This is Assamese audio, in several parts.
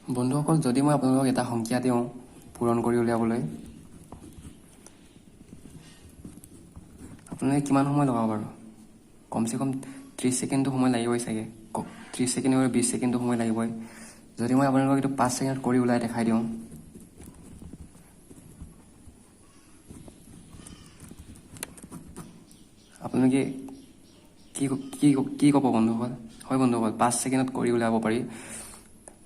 বন্ধুসকল, যদি মই আপোনালোকক এটা সংখ্যা দিওঁ পূৰণ কৰি উলিয়াবলৈ, আপোনালোকে কিমান সময় লগাব বাৰু? কমচে কম 30 ছেকেণ্ডটো সময় লাগিবই চাগে, 30 ছেকেণ্ড আৰু 20 ছেকেণ্ডটো সময় লাগিবই। যদি মই আপোনালোকক এইটো 5 ছেকেণ্ডত কৰি ওলাই দেখাই দিওঁ, আপোনালোকে কি কি কি ক'ব বন্ধুসকল? হয় বন্ধুসকল, 5 ছেকেণ্ডত কৰি উলিয়াব পাৰি।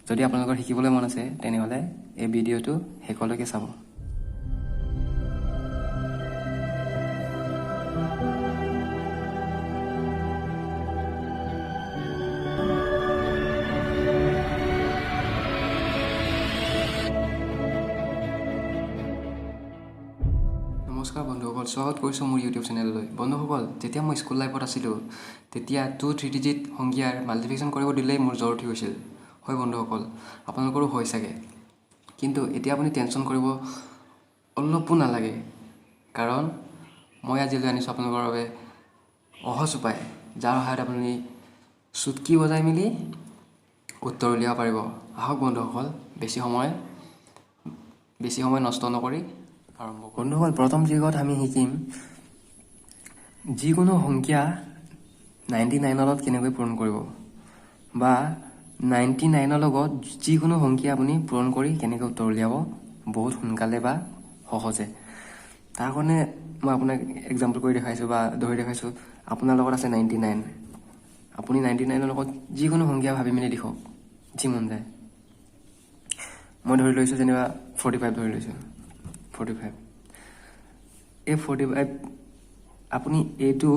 যদি আপোনালোকৰ শিকিবলৈ মন আছে তেনেহ'লে এই ভিডিঅ'টো শেষলৈকে চাব। নমস্কাৰ বন্ধুসকল, স্বাগত কৰিছোঁ মোৰ ইউটিউব চেনেললৈ। বন্ধুসকল, যেতিয়া মই স্কুল লাইফত আছিলোঁ তেতিয়া 2-3 ডিজিট সংখ্যাৰ মাল্টিপ্লিকেশ্যন কৰিব দিলেই মোৰ জ্বৰ উঠি গৈছিল। হয় বন্ধুসকল, আপোনালোকৰো হয় চাগে। কিন্তু এতিয়া আপুনি টেনশ্যন কৰিব অলপো নালাগে, কাৰণ মই আজি লৈ আনিছোঁ আপোনালোকৰ বাবে সহজ উপায়, যাৰ সহায়ত আপুনি চুটকি বজাই মেলি উত্তৰ উলিয়াব পাৰিব। আহক বন্ধুসকল, বেছি সময় নষ্ট নকৰি আৰম্ভ কৰোঁ। বন্ধুসকল, প্ৰথম ট্ৰিকত আমি শিকিম যিকোনো সংখ্যা 99ৰ লগত কেনেকৈ পূৰণ কৰিব, বা 99ৰ লগত যিকোনো সংখ্যা আপুনি পূৰণ কৰি কেনেকৈ উত্তৰ উলিয়াব বহুত সোনকালে বা সহজে। তাৰ কাৰণে মই আপোনাক এক্সাম্পল কৰি দেখাইছোঁ বা ধৰি দেখাইছোঁ। আপোনাৰ লগত আছে 99, আপুনি 99ৰ লগত যিকোনো সংখ্যা ভাবি মেলি লিখক, যি মন যায়। মই ধৰি লৈছোঁ যেনিবা 45 ধৰি লৈছোঁ, 45। এই 45 আপুনি এইটো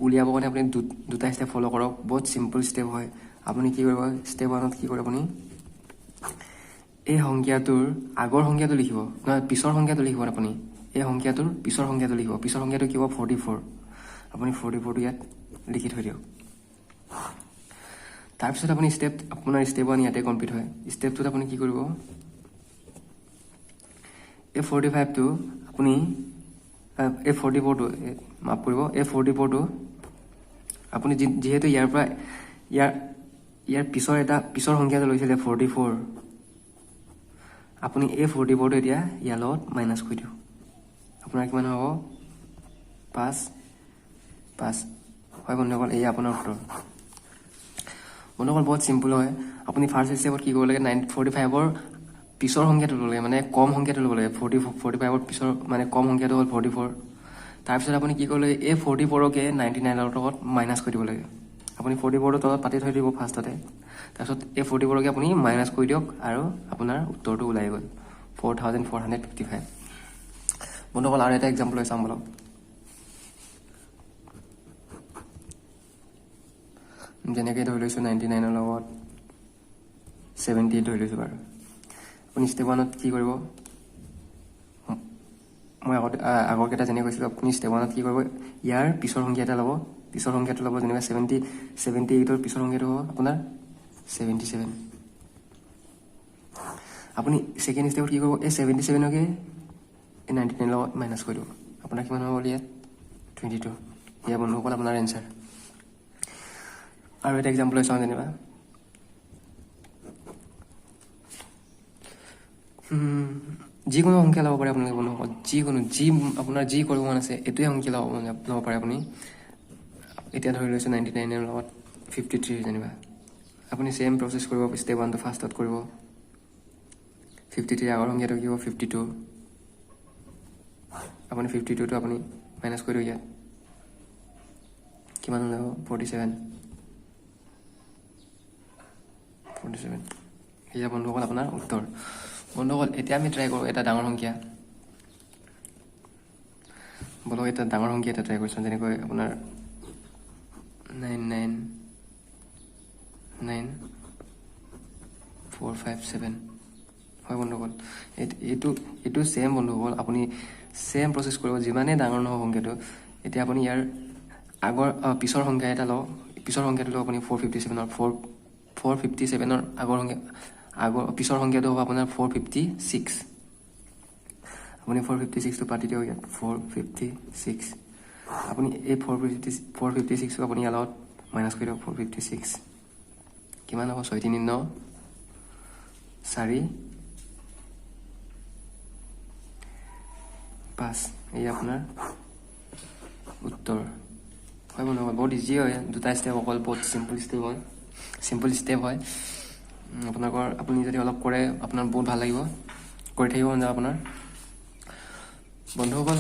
উলিয়াবৰ কাৰণে আপুনি দুটা ষ্টেপ ফ'ল' কৰক। বহুত চিম্পল ষ্টেপ হয়। আপুনি কি কৰিব, ষ্টেপ ওৱানত কি কৰিব, আপুনি এই সংখ্যাটোৰ আগৰ সংখ্যাটো লিখিব, নহয় পিছৰ সংখ্যাটো লিখিব। আপুনি এই সংখ্যাটোৰ পিছৰ সংখ্যাটো লিখিব। পিছৰ সংখ্যাটো কি হ'ব, 44। আপুনি 44টো ইয়াত লিখি থৈ দিয়ক। তাৰপিছত আপুনি আপোনাৰ ষ্টেপ ওৱান ইয়াতে কমপ্লিট হয়। ষ্টেপ টুত আপুনি কি কৰিব, এই 45টো আপুনি, এই 44টো, মাফ কৰিব, এই 44টো আপুনি যিহেতু ইয়াৰ পৰা ইয়াৰ পিছৰ এটা পিছৰ সংখ্যাটো লৈছিলে 44, আপুনি এই 44টো এতিয়া ইয়াৰ লগত মাইনাছ কৰি দিয়ক। আপোনাৰ কিমান হ'ব, 5 5। হয় বন্ধুসকল, এয়া আপোনাৰ উত্তৰ। বন্ধুসকল, বহুত চিম্পল হয়। আপুনি ফাৰ্ষ্ট ষ্টেপত কি কৰিব লাগে, 45ৰ পিছৰ সংখ্যাটো ল'ব লাগে, মানে কম সংখ্যাটো ল'ব লাগে। 45ৰ পিছৰ মানে কম সংখ্যাটো হ'ল 44। তাৰপিছত আপুনি কি কৰিব লাগে, এই 44কে 99ৰ লগত মাইনাছ কৰি দিব লাগে। আপুনি 44ৰ তলত পাতি থৈ দিব ফাৰ্ষ্টতে, তাৰপিছত এই 44কে আপুনি মাইনাছ কৰি দিয়ক আৰু আপোনাৰ উত্তৰটো ওলাই গ'ল 4455। বন্ধুসকল, আৰু এটা এক্সাম্পল লৈ চাম বলক। যেনেকৈ ধৰি লৈছোঁ 99ৰ লগত 78 ধৰি লৈছোঁ বাৰু। আপুনি ষ্টেপ ওৱানত কি কৰিব, মই আগৰকেইটা যেনে কৈছিলোঁ, আপুনি ষ্টেপ ওৱানত কি কৰিব, ইয়াৰ পিছৰ সংখ্যা এটা ল'ব। পিছৰ সংখ্যাটো ল'ব যেনিবা 78ৰ পিছৰ সংখ্যাটো হ'ব আপোনাৰ 77। আপুনি ছেকেণ্ড ষ্টেপত কি কৰিব, এই 77কে এই 99ৰ লগত মাইনাছ কৰি দিব। আপোনাৰ কিমান হ'ব ইয়াত 22। এয়া বন্ধুসকল আপোনাৰ এনচাৰ। আৰু এটা এক্সাম্পল লৈ চাওঁ যেনিবা, যিকোনো সংখ্যা ল'ব পাৰে আপোনালোকে বন্ধুসকল, যি আপোনাৰ যি কৰিব মন আছে এইটোৱে সংখ্যা ল'ব পাৰে আপুনি। এতিয়া ধৰি লৈছোঁ 99ৰ লগত 53 যেনিবা। আপুনি ছেইম প্ৰচেছ কৰিব, ষ্টেপ ওৱানটো ফাৰ্ষ্টত কৰিব। 53 আগৰ সংখ্যাটো কি হ'ব, 52। আপুনি 52টো আপুনি মাইনাছ কৰি দিয়ক, ইয়াত কিমান ওলাব, 47। 47। সেয়া বন্ধুসকল আপোনাৰ উত্তৰ। বন্ধুসকল, এতিয়া আমি ট্ৰাই কৰোঁ এটা ডাঙৰ সংখ্যা। বলক এটা ডাঙৰ সংখ্যা এটা ট্ৰাই কৰিছোঁ, যেনেকৈ আপোনাৰ 9 9 9 4 5 7। হয় বন্ধুসকল, এইটো ছেম বন্ধুসকল, আপুনি ছেম প্ৰচেছ কৰিব, যিমানেই ডাঙৰ নহওক সংখ্যাটো। এতিয়া আপুনি ইয়াৰ আগৰ পিছৰ সংখ্যা এটা লওক, পিছৰ সংখ্যাটো লওক আপুনি ফ'ৰ ফিফটি ছেভেনৰ, ফ'ৰ, ফ'ৰ ফিফটি ছেভেনৰ আগৰ সংখ্যা, আগৰ পিছৰ সংখ্যাটো হ'ব আপোনাৰ 456। আপুনি 456টো পাতি দিয়ক ইয়াত, 456। আপুনি এই 456টো আপুনি ইয়াৰ লগত মাইনাছ কৰি দিয়ক, 456 কিমান হ'ব, 6 3 9, 4 5। এই আপোনাৰ উত্তৰ হয় বন্ধুসকল। বহুত ইজি হয়, দুটা ষ্টেপ অকল, বহুত চিম্পল ষ্টেপ হয়, চিম্পল ষ্টেপ হয়। আপোনালোকৰ আপুনি যদি অলপ কৰে আপোনাৰ বহুত ভাল লাগিব, কৰি থাকিব মন যাব আপোনাৰ। বন্ধুসকল,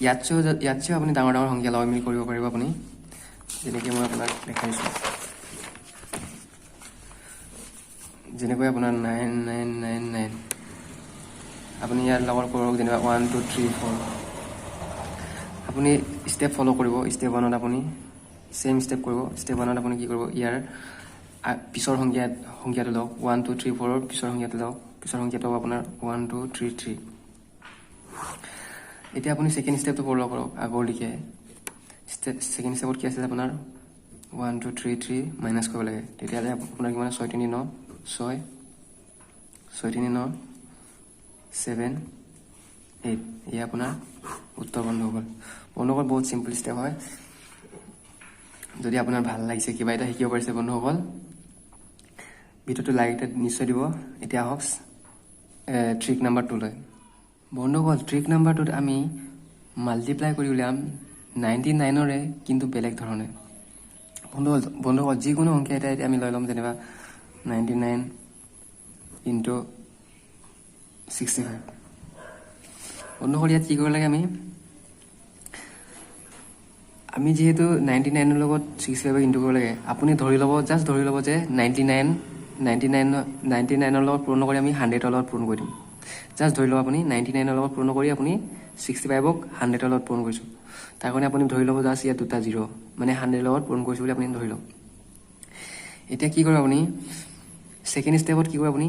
ইয়াতছেও আপুনি ডাঙৰ ডাঙৰ সংখ্যা লগাই মেলি কৰিব পাৰিব আপুনি, যেনেকৈ মই আপোনাক দেখাইছোঁ। যেনেকৈ আপোনাৰ 9 9 9 9 আপুনি ইয়াৰ লগত কৰক, যেনিবা 1 2 3 4। আপুনি ষ্টেপ ফ'ল' কৰিব। ষ্টেপ ওৱানত আপুনি ছেইম ষ্টেপ কৰিব। ষ্টেপ ওৱানত আপুনি কি কৰিব, ইয়াৰ পিছৰ সংখ্যাটো লওক, 1 2 3 4ৰ পিছৰ সংখ্যাটো লওক, পিছৰ সংখ্যাটো হ'ব আপোনাৰ 1 2 3 3। এতিয়া আপুনি ছেকেণ্ড ষ্টেপটো ফ'ল' কৰক আগৰ লিখে। ছেকেণ্ড ষ্টেপত কি আছিলে আপোনাৰ 1 2 3 3 মাইনাছ কৰিব লাগে, তেতিয়াহ'লে আপোনাৰ কিমান, 6 3 9, 6 6 3 9 7 8। এয়া আপোনাৰ উত্তৰ বন্ধুসকল। বন্ধুসকল, বহুত চিম্পল ষ্টেপ হয়। যদি আপোনাৰ ভাল লাগিছে, কিবা এটা শিকিব পাৰিছে বন্ধুসকল, ভিডিঅ'টো লাইক এটা নিশ্চয় দিব। এতিয়া আহক ট্ৰিক নাম্বাৰ 2লৈ। বন্ধুসকল, ট্ৰিক নাম্বাৰ 2ত আমি মাল্টিপ্লাই কৰি উলিয়াম 99ৰে, কিন্তু বেলেগ ধৰণে। বন্ধুসকল, যিকোনো সংখ্যা এটা এতিয়া আমি লৈ ল'ম, যেনিবা 99 ইনটু 65। বন্ধুসকল, ইয়াত কি কৰিব লাগে, আমি যিহেতু 99ৰ লগত 65 ইনটু কৰিব লাগে, আপুনি ধৰি ল'ব, জাষ্ট ধৰি ল'ব যে 99ৰ লগত পূৰণ কৰি আমি 100ৰ লগত পূৰণ কৰি দিম। জাষ্ট ধৰি ল'ব আপুনি 99ৰ লগত পূৰণ কৰি আপুনি 65ক 100ৰ লগত পূৰণ কৰিছোঁ। তাৰ কাৰণে আপুনি ধৰি ল'ব জাষ্ট ইয়াত দুটা জিৰ', মানে 100ৰ লগত পূৰণ কৰিছোঁ বুলি আপুনি ধৰি লওক। এতিয়া কি কৰিব আপুনি, ছেকেণ্ড ষ্টেপত কি কৰিব আপুনি,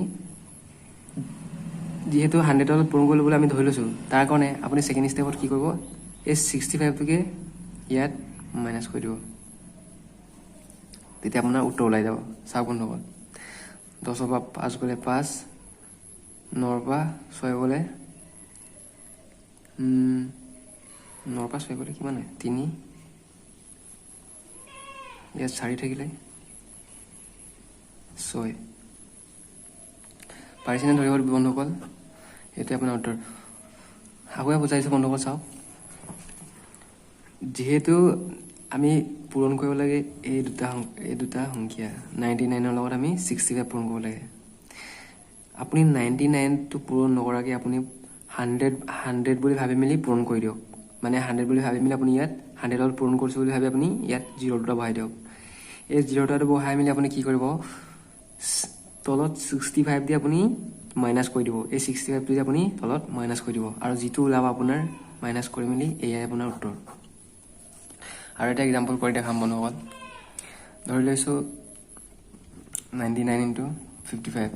যিহেতু 100ৰ লগত পূৰণ কৰিব বুলি আমি ধৰি লৈছোঁ, তাৰ কাৰণে আপুনি ছেকেণ্ড ষ্টেপত কি কৰিব, এই 65টোকে ইয়াত মাইনাছ কৰি দিব, তেতিয়া আপোনাৰ উত্তৰ ওলাই যাব। চাওক বন্ধুসকল, 10ৰ পৰা 5 গ'লে 5, 9ৰ পৰা 6 গ'লে, 9ৰ পৰা 6 গ'লে কিমান হয়, 3, ইয়াত 4 থাকিলে 6। পাৰিছেনে ধৰিব বন্ধুসকল? এইটোৱে আপোনাৰ উত্তৰ। আকৌ এবাৰ বুজাইছোঁ বন্ধুসকল, চাওক, যিহেতু আমি পূৰণ কৰিব লাগে এই দুটা সংখ্যা 99ৰ লগত আমি 65 পূৰণ কৰিব লাগে। আপুনি 99টো পূৰণ নকৰাকৈ আপুনি 100 বুলি ভাবি মেলি পূৰণ কৰি দিয়ক, মানে 100 বুলি ভাবি মেলি আপুনি ইয়াত 100ৰ লগত পূৰণ কৰিছোঁ বুলি ভাবি আপুনি ইয়াত জিৰ' দুটা বহাই দিয়ক। এই জিৰ' দুটাটো বহাই মেলি আপুনি কি কৰিব, তলত 65 দি আপুনি মাইনাছ কৰি দিব। এই 65টো দি আপুনি তলত মাইনাছ কৰি দিব, আৰু যিটো ওলাব আপোনাৰ মাইনাছ কৰি মেলি এয়াই আপোনাৰ উত্তৰ। আৰু এটা এক্সাম্পল কৰি দেখাম বন্ধুসকল। ধৰি লৈছোঁ 99 ইনটু 55।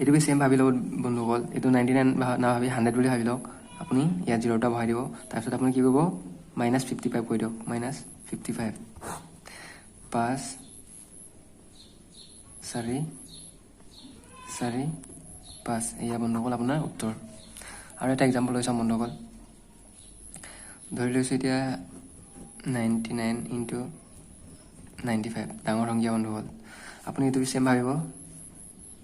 এইটোকে ছেম ভাবি ল'ব বন্ধুসকল, এইটো 99 নাভাবি 100 বুলি ভাবি লওক। আপুনি ইয়াত জিৰ' এটা বহাই দিব, তাৰপিছত আপুনি কি কৰিব, মাইনাছ 55 কৰি দিয়ক, মাইনাছ 55, 5 4 4 5। এয়া বন্ধুসকল আপোনাৰ উত্তৰ। আৰু এটা এক্সাম্পল লৈ চাম বন্ধুসকল। ধৰি লৈছোঁ এতিয়া 99 ইনটু 95, ডাঙৰ সংখ্যা বন্ধুসকল। আপুনি এইটো ছেম ভাবিব,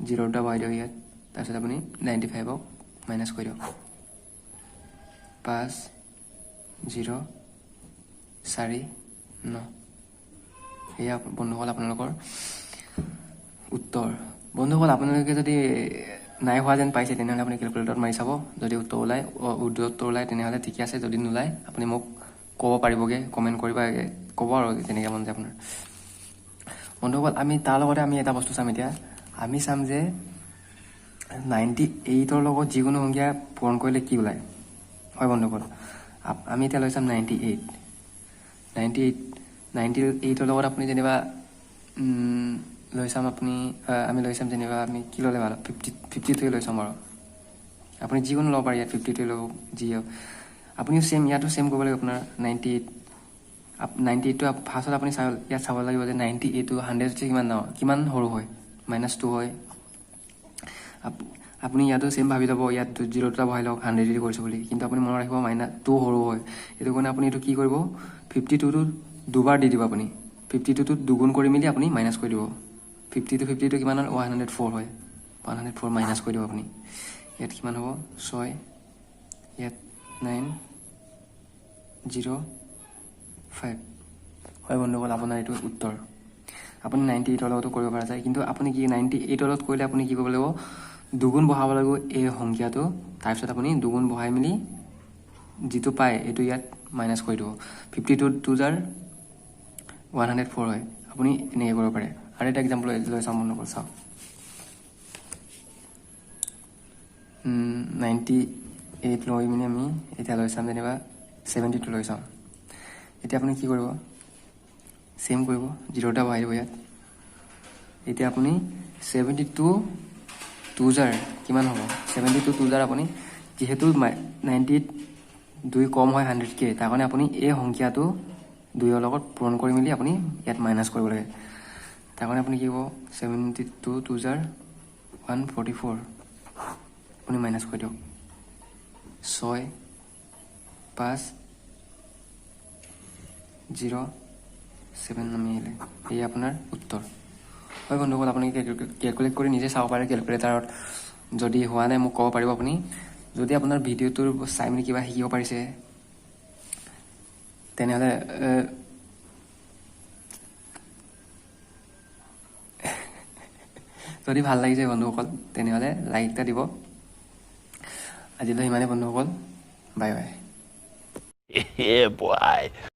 জিৰ' দুটা বহাই দিয়ক ইয়াত, তাৰপিছত আপুনি 95ক মাইনাছ কৰি দিয়ক, 5 0 4 9। এয়া বন্ধুসকল আপোনালোকৰ উত্তৰ। বন্ধুসকল, আপোনালোকে যদি নাই হোৱা যেন পাইছে, তেনেহ'লে আপুনি কেলকুলেটৰত মাৰি চাব। যদি উত্তৰ ওলায়, উত্তৰ ওলায় তেনেহ'লে ঠিকে আছে, যদি নোলায় আপুনি মোক ক'ব পাৰিবগৈ, কমেণ্ট কৰিবা, ক'ব আৰু যেনেকৈ মন যায় আপোনাৰ। বন্ধুসকল, আমি তাৰ লগতে আমি এটা বস্তু চাম এতিয়া। আমি চাম যে 98ৰ লগত যিকোনো সংখ্যা পূৰণ কৰিলে কি ওলায়। হয় বন্ধুসকল, আমি এতিয়া লৈ চাম 98। 98ৰ লগত আপুনি যেনিবা, লৈ চাম আপুনি, আমি লৈ চাম যেনিবা আমি কি ল'লে ভাল, 52 লৈ চাম আৰু। আপুনি যিকোনো ল'ব পাৰে ইয়াত, 52 ল'ব যি হওক। আপুনিও ছেম, ইয়াতো ছেম কৰিব লাগিব আপোনাৰ 98। 98টো ফাৰ্ষ্টত আপুনি ইয়াত চাব লাগিব যে 98টো 100 কিমান ডাঙৰ, কিমান সৰু হয়, মাইনাছ 2 হয়। আপুনি ইয়াতো ছেম ভাবি ল'ব, ইয়াত জিৰ' দুটা বহাই লওক 100 দি কৰিছোঁ বুলি, কিন্তু আপুনি মনত ৰাখিব মাইনাছ 2 সৰু হয়। সেইটো কাৰণে আপুনি এইটো কি কৰিব, 52টো দুবাৰ দি দিব আপুনি, 52টো দুগুণ কৰি মেলি আপুনি মাইনাছ কৰি দিব। 52 52 কিমান হ'ল? 104 হয়। 104 মাইনাছ কৰি দিব আপুনি। ইয়াত কিমান হ'ব? 6, ইয়াত 9 0 5 হয় বন্ধুসকল, আপোনাৰ এইটো উত্তৰ। আপুনি 98ৰ লগতো কৰিব পৰা যায়, কিন্তু আপুনি কি 98ৰ লগত কৰিলে আপুনি কি কৰিব লাগিব? দুগুণ বঢ়াব লাগিব এই সংখ্যাটো। তাৰপিছত আপুনি দুগুণ বঢ়াই মেলি যিটো পায় এইটো ইয়াত মাইনাছ কৰি দিব। 52 টু জাৰ 104 হয়। আপুনি এনেকৈ কৰিব পাৰে। আৰু এটা এক্সাম্পল লৈ চাওঁ বন্ধুসকল, চাওক। 98 লৈ মেলি আমি এতিয়া লৈ চাম যেনিবা 72 লৈ চাওঁ। এতিয়া আপুনি কি কৰিব? ছেইম কৰিব, জিৰ' এটা বঢ়াই দিব ইয়াত। এতিয়া আপুনি 72 টু জাৰ কিমান হ'ব? 72 টু জাৰ আপুনি যিহেতু 98 2 কম হয় 100কে, তাৰ কাৰণে আপুনি এই সংখ্যাটো 2ৰ লগত পূৰণ কৰি মেলি আপুনি ইয়াত মাইনাছ কৰিব লাগে। তাৰ কাৰণে আপুনি কি হ'ব? 72 টু জাৰ 144, আপুনি মাইনাছ কৰি দিয়ক। 6 5 0 7 নামি আহিলে এয়ে আপোনাৰ উত্তৰ হয় বন্ধুসকল। আপুনি কেলকুলেট কৰি নিজে চাব পাৰে কেলকুলেটাৰত। যদি হোৱা নাই মোক ক'ব পাৰিব আপুনি। যদি আপোনাৰ ভিডিঅ'টোৰ চাই মেলি কিবা শিকিব পাৰিছে, তেনেহ'লে যদি ভাল লাগিছে বন্ধুসকল, তেনেহ'লে লাইক এটা দিব। আজিলৈ সিমানেই বন্ধুসকল, বাই বাই। Yeah, boy.